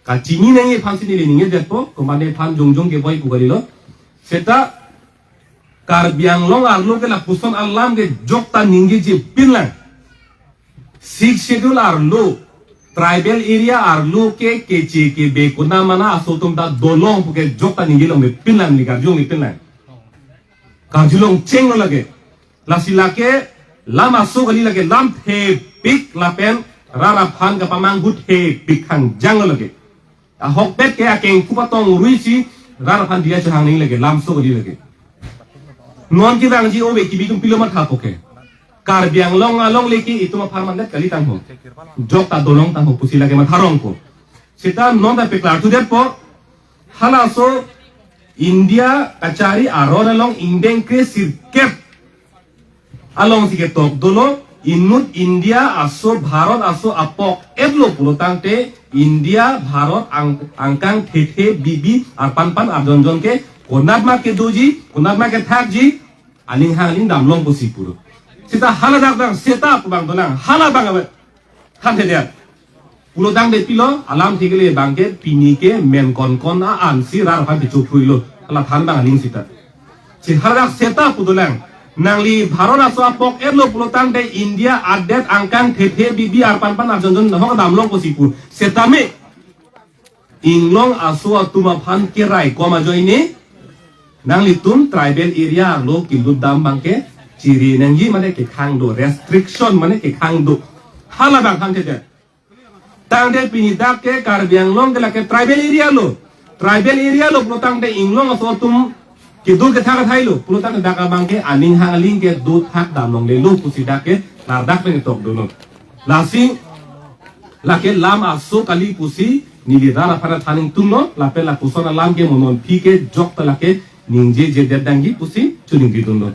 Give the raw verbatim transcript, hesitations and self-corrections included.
Kachini nangji aphansi neli ningjedetpo, komatne aphan jongjong keboi pu kalilo. Seta Karbi Anglong arlo ke lapuson alam ke jokta ningjeje pinlang. Sixth Schedule arlo, tribal area arlo ke keche kebe konat mana aso atum ta dolong puke jokta ningje longle pinlang, neli karjong le pinlang. Karjulong chenglo lake. Lasi lake lam aso kali, lake lam thepik lapen rat aphan kapamanghu thepik hangjanglo lake. Ahokpet ke akengku patong ruisi rat aphan diya chehang ning lake, lamso kali lake. Non kevangji ove kibi atum pilo mathapo ke. Karbi Anglong along lake itum apharman det kali tangho. Jokta dolong tangho pusi lake matharongpo. Seta non ta peklar thudetpo. Halaso India kachari aron along ingdeng kre sirkep alongsi ketok dolo, inut India aso Bharat aso apok etlo pulo tangte India Bharat ang, angkang thethe bibi arpanpan arjonjon ke konat ma kedoji, konat ma kethakji, aning hang aling damlong pusi pulo. Seta haladak dang seta pu abang dolang, hala abang abe. Thanthedet. Pulo tangte pilo, alam thekele abang ke pini ke men konkon a-ansi rat aphan pichophuilo. Hala than abang aning seta. Si haladak seta pu dolang. Nangli Bharat aso apok etlo pulo tangte India adet angkang thethe bibi arpanpan arjonjon nahok damlong pusi pu. Setame inglong aso atum aphan keraikom ajoine nanglitum tribal area arlo kelut dam abang ke chiri nangji mane kekhang do, restriction mane kekhang do. Hala abang thanthedet. Tangte pini dak ke Karbi Anglong ke lake tribal area lo. Tribal area lo pulo tangte inglong aso atum kedo kethak athai lo. Pulo tangte dak abang ke aning hang aling kedo thak damlonglelo pusi dak ke ladak pen ketok dolo. Lasi lake lam aso kali pusi neli rat aphan than ingtunglo, lapen lapuson alam ke mo non aphi ke jokta lake ningjejedet nangji pusi choningri dunlo.